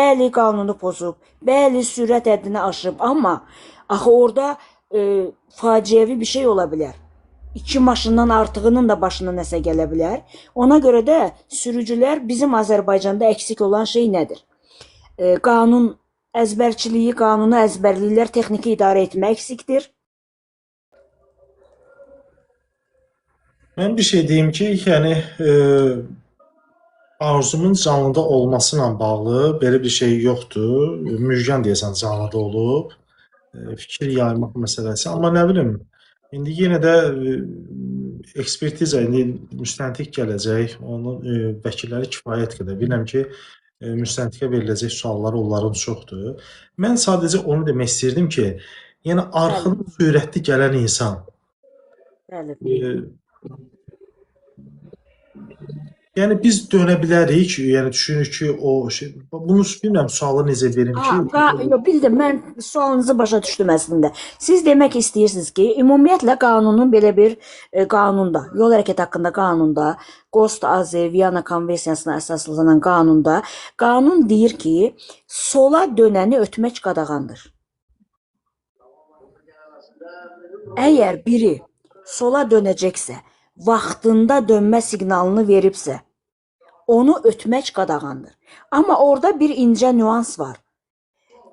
Bəli, qanunu pozub, bəli, sürət həddini aşıb, amma axı orada faciəvi bir şey ola bilər. 2 maşından artığının da başına nəsə gələ bilər. Ona görə də sürücülər bizim Azərbaycanda əksik olan şey nədir? Qanun əzbərçiliyi, qanunu əzbərləyirlər, texniki idarə etmə əksikdir. Mən bir şey deyim ki, yəni Arzumun canlıda olması ilə bağlı belə bir şey yoxdur. Müjgan deyəsən canlıda olub, fikir yaymaq məsələsi. Amma nə bilim, indi yenə də ekspertiza, indi müstəntiq gələcək, onun vəkilləri kifayət qədər. Bilirəm ki, müstəntiqə veriləcək suallar onların çoxdur. Mən sadəcə onu demək istəyirdim ki, yəni arxadan sürətli gələn insan. Bəli. Yəni biz dönə bilərik, yəni düşünürük ki, o şey, bunu bilmirəm sualı necə verim ki? Yox, bildim, mən sualınızı başa düşdüm əslində. Siz demək istəyirsiniz ki, ümumiyyətlə qanunun belə bir qanunda, yol hərəkəti haqqında qanunda, GOST-AZ Viyana konvensiyasına əsaslanan qanunda, qanun deyir ki, sola dönəni ötmək qadağandır. Əgər biri sola dönəcəksə, vaxtında dönmə siqnalını veribsə, onu ötmək qadağandır. Amma orada bir incə nüans var.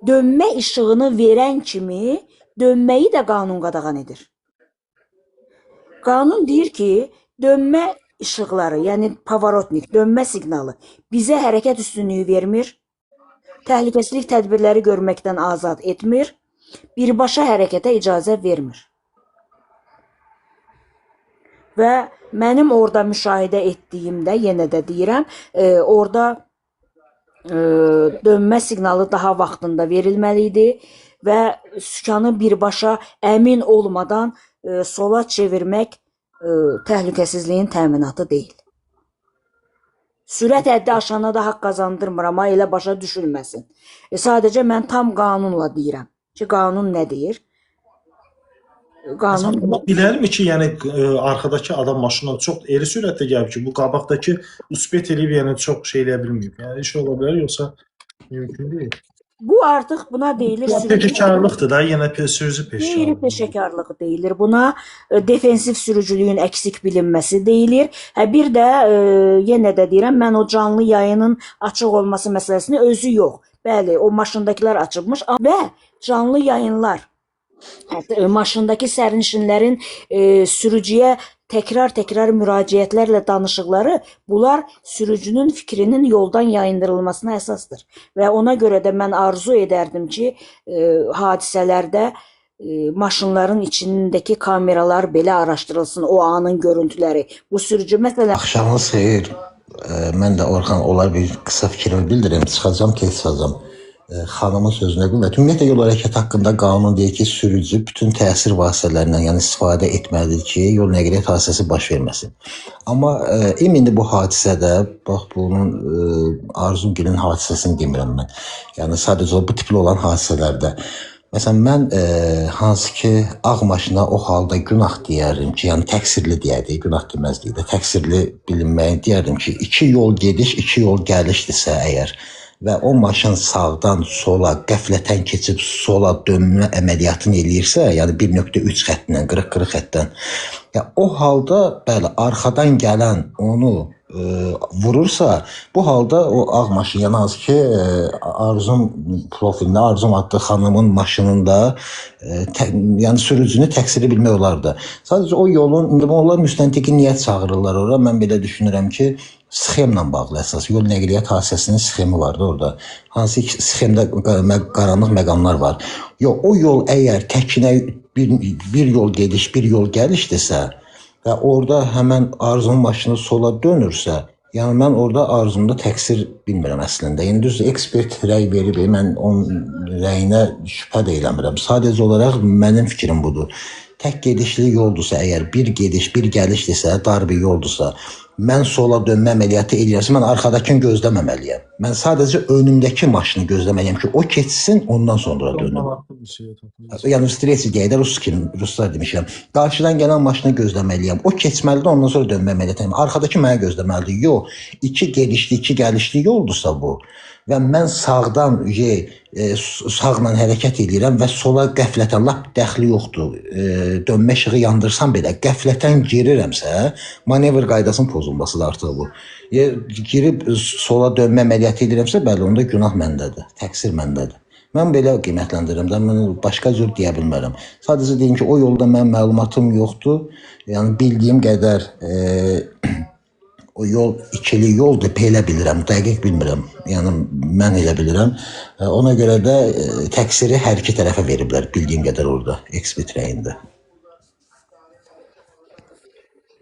Dönmə işığını verən kimi dönməyi də qanun qadağan edir. Qanun deyir ki, dönmə işıqları, yəni pavarotnik, dönmə siqnalı bizə hərəkət üstünlüyü vermir, təhlükəsizlik tədbirləri görməkdən azad etmir, birbaşa hərəkətə icazə vermir. Və mənim orada müşahidə etdiyimdə, yenə də deyirəm, orada dönmə siqnalı daha vaxtında verilməli idi və sükanı birbaşa əmin olmadan sola çevirmək təhlükəsizliyin təminatı deyil. Sürət həddi aşana da haqq qazandırmır, amma elə başa düşülməsin. Sadəcə mən tam qanunla deyirəm ki, qanun nə deyir? Qanun bilərmi ki, yəni arxadakı adam maşınla çox eri sürətdə gəlib ki, bu qabaqdakı uspet eləyib, yəni çox şey eləyə bilməyib. Yəni iş ola bilər, yoxsa mümkün deyil. Bu artıq buna deyilir. Peşəkarlıqdır da, yenə sürücü peşəkarlığı. Qeyri peşəkarlığı deyilir buna. Defensiv sürücülüyün əksik bilinməsi deyilir. Bir də yenə də deyirəm, mən o canlı yayının açıq olması məsələsini özü yox. Bəli, o maşındakılar açıbmış və canlı yayınlar, maşındakı sərnişinlərin sürücüyə təkrar-təkrar müraciətlərlə danışıqları, bunlar sürücünün fikrinin yoldan yayındırılmasına əsasdır. Və ona görə də mən arzu edərdim ki, hadisələrdə maşınların içindəki kameralar belə araşdırılsın, o anın görüntüləri. Bu sürücü məsələn... Axşamınız xeyir. Mən də Orxan, olar bir qısa fikrimi bildirim. Çıxacam, tez çıxacam. Xanımın sözünə qüvvət. Ümumiyyətlə, yol hərəkəti haqqında qanun deyir ki, sürücü bütün təsir vasitələrindən, yəni istifadə etməlidir ki, yol nəqliyyat hadisəsi baş verməsin. Amma indi bu hadisədə, bax bunun Arzugilin hadisəsini demirəm mən. Yəni sadəcə bu tipli olan hadisələrdə. Məsələn, mən hansı ki, ağ maşına o halda günah deyərdim ki, yəni təqsirli deyərdik, günah deməzdik də, təqsirli bilinməyi deyərdim ki, 2 yol gediş, 2 yol gəlişdirsə əgər və o maşın sağdan sola, qəflətən keçib sola dönmə əməliyyatını eləyirsə, yəni 1.3 xəttindən, 40-40 xətdən, ya, o halda, bəli, arxadan gələn onu vurursa, bu halda o ağ maşın, yəni hansı ki, Arzum profilində, Arzum adlı xanımın maşınında, yəni sürücünü təqsirli bilmək olardı. Sadəcə o yolun, indi onlar müstəntiqi niyə çağırırlar ora? Mən belə düşünürəm ki, sxemlə bağlı əsas yol nəqliyyat hadisəsinin sxemi vardı orada. Hansı ki, sxemdə qaranlıq məqamlar var. Yox, o yol əgər təkinə bir yol gediş, bir yol gəlişdirsə və orada həmən Arzunun maşını sola dönürsə, yəni mən orada Arzumda təqsir bilmirəm əslində. Yəni düzdür, ekspert rəy verib, mən onun rəyinə şübhə də eləmirəm. Sadəcə olaraq mənim fikrim budur. Tək gedişli yoldursa, əgər bir gediş, bir gəlişdirsə, dar bir yoldursa, mən sola dönmə əməliyyatı eləyirəmsə, mən arxadakını gözləməməliyəm. Mən sadəcə önümdəki maşını gözləməliyəm ki, o keçsin, ondan sonra dönüm. Yəni, stresi deyək də, ruslar demişəm. Qarşıdan gələn maşını gözləməliyəm. O keçməlidir, ondan sonra dönmə əməliyyatı eləyəm. Arxadakı mənə gözləməlidir. Yox, 2 gedişli, 2 gəlişli yoldursa bu. Və mən sağdan sağla hərəkət eləyirəm və sola qəflətən lap dəxli yoxdur. Dönmə işığı yandırsam belə qəflətən girirəmsə, manevr qaydasının pozulmasıdır artıq bu. Girib sola dönmə əməliyyatı edirəmsə, bəli, onda günah məndədir, təqsir məndədir. Mən belə qiymətləndirirəm də, mən başqa cür deyə bilmərəm. Sadəcə deyim ki, o yolda mənim məlumatım yoxdur. Yəni bildiyim qədər o yol ikili yoldur, belə bilirəm, dəqiq bilmirəm. Yəni mən elə bilirəm. Ona görə də təqsiri hər iki tərəfə veriblər bildiyim qədər orada ekspert rəyində.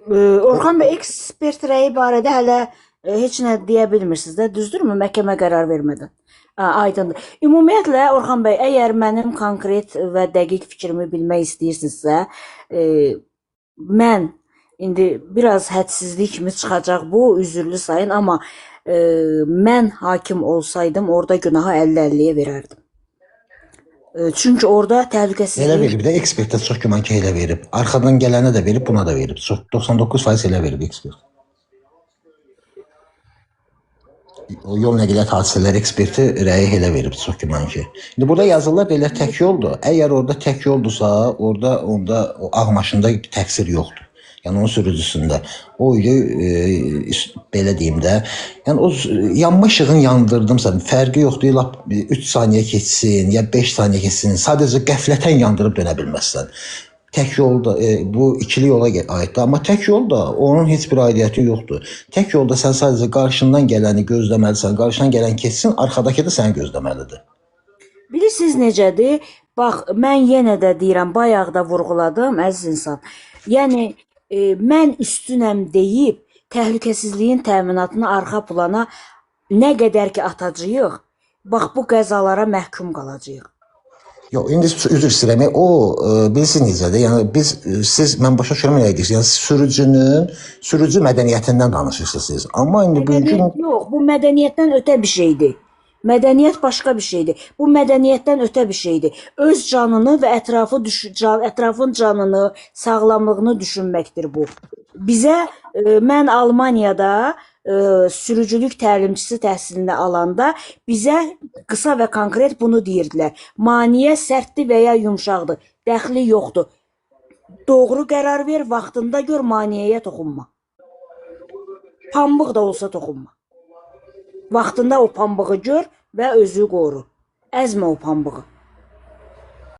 Orxan bəy, ekspert rəyi barədə hələ heç nə deyə bilmirsiniz də, düzdürmü? Məhkəmə qərar vermədən. Ha, aydındır. Ümumiyyətlə Orxan bəy, əgər mənim konkret və dəqiq fikrimi bilmək istəyirsinizsə, mən indi biraz hədsizlik kimi çıxacaq bu, üzürlü sayın, amma mən hakim olsaydım orada günahı 50-50-yə verərdim. Çünki orada Elə təhlükəsizlik verib də ekspert də çox güman ki, elə verib. Arxadan gələnə də verib, buna da verib. Çox 99% elə verib ekspert. O yol nəqliyyat hadisələri eksperti rəyi elə verib çox güman ki. İndi burada yazırlar deyirlər tək yoldur. Əgər orada tək yoldursa, orada onda o ağ maşında təqsir yoxdur. Yəni onun sürücüsündə. O belə deyim də, yəni o yanma işığını yandırdımsa, fərqi yoxdur, lap 3 saniyə keçsin ya 5 saniyə keçsin, sadəcə qəflətən yandırıb dönə bilməzsən. Tək yolda bu ikili yola aiddir, amma tək yolda onun heç bir aidiyyəti yoxdur. Tək yolda sən sadəcə qarşından gələni gözləməlisən, qarşından gələn keçsin, arxadakı da səni gözləməlidir. Bilirsiniz necədir? Bax, mən yenə də deyirəm, bayaq da vurğuladım, əziz insan. Yəni mən üstünəm deyib təhlükəsizliyin təminatını arxa plana nə qədər ki atacağıq, bax bu qəzalara məhkum qalacağıq. Yox, indi üzr istəyirəm. O bilirsiniz necədir? Yəni biz siz mən başa düşürəm nə deyirsiniz. Yəni sürücünün sürücü mədəniyyətindən danışırsınız siz. Amma indi bugünkü Mədəniyyət yox, bu mədəniyyətdən ötə bir şeydir. Mədəniyyət başqa bir şeydir. Bu mədəniyyətdən ötə bir şeydir. Öz canını və ətrafın canını, sağlamlığını düşünməkdir bu. Bizə mən Almaniyada sürücülük təlimçisi təhsilini alanda bizə qısa və konkret bunu deyirdilər. Maneə sərtdir və ya yumşaqdır, dəxli yoxdur. Doğru qərar ver, vaxtında gör, maneəyə toxunma. Pambıq da olsa toxunma. Vaxtında o pambığı gör və özü qoru. Əzmə o pambığı.